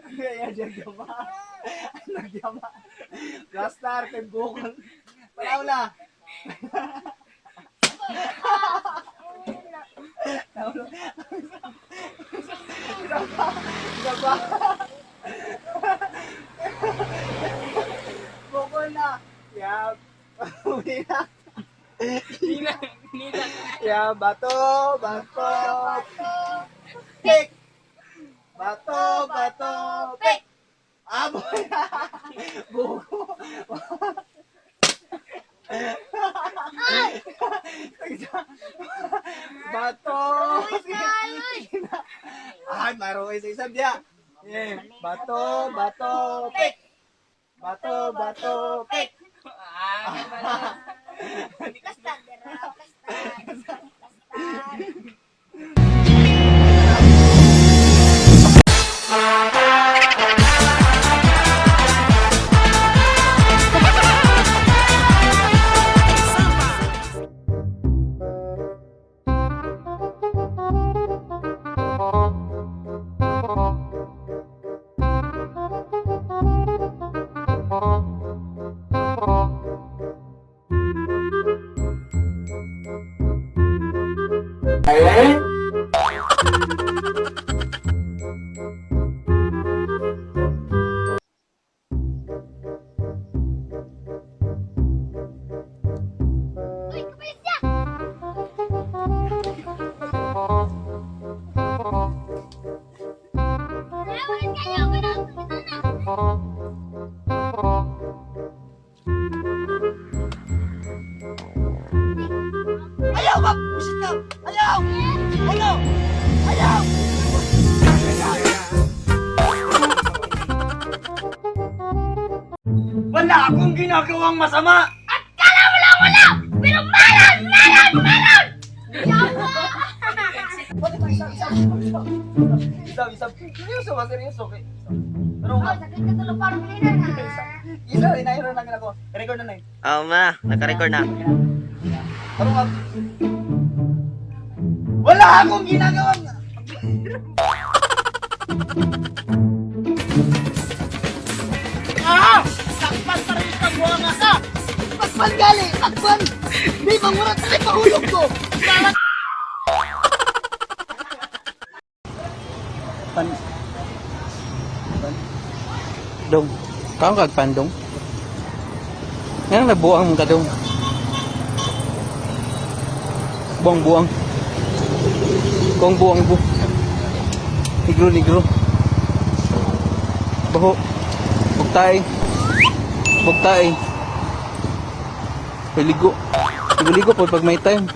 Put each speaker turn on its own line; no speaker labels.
Kaya nagyama. Nagyama. Plaster kay bukol. Paula. Paula. Isa pa. Isa pa. Bukol na. Yeah. Uwi na.
Nila, nila.
Yeah, bato, bato, pick. Bato, bato, pick. Aboy. Buko. Bato. Ay, maroy sa isang diya. Yeah. Bato, bato, pick. Bato, bato, pick.
Ah, wala.
Basta, dira, basta. Basta. Uy, kapalit siya! Ay, walang kayo! Ganun, ito na!
Ayaw ba? Pusit na! Ayaw! Ayaw! Ayaw! Wala akong ginagawang masama!
At kala mo lang wala! Pero meron! Meron! Meron! Yawa!
Bakit isa, isa, isa, isa, isa, seryoso ba? Seryoso? Okay. Pero
Oh, sakit ka tulog parang pilinan ha.
isa, inayro lang ako. Record na na eh.
Oo ma, naka-record na.
Pero nga, wala akong ginagawang... Ah! Takpan pa rin sa buwang ka! Takpan gali! Takpan! Di mangurat na pahulog ko! Pan... Pan...
Dong. Kaon kag pandong? Nga nabuang ka dong. Buang buang. Kong buang bu. Negro negro. Baho. Bugtay. Bugtay. Paligo. Ligo po pag may time.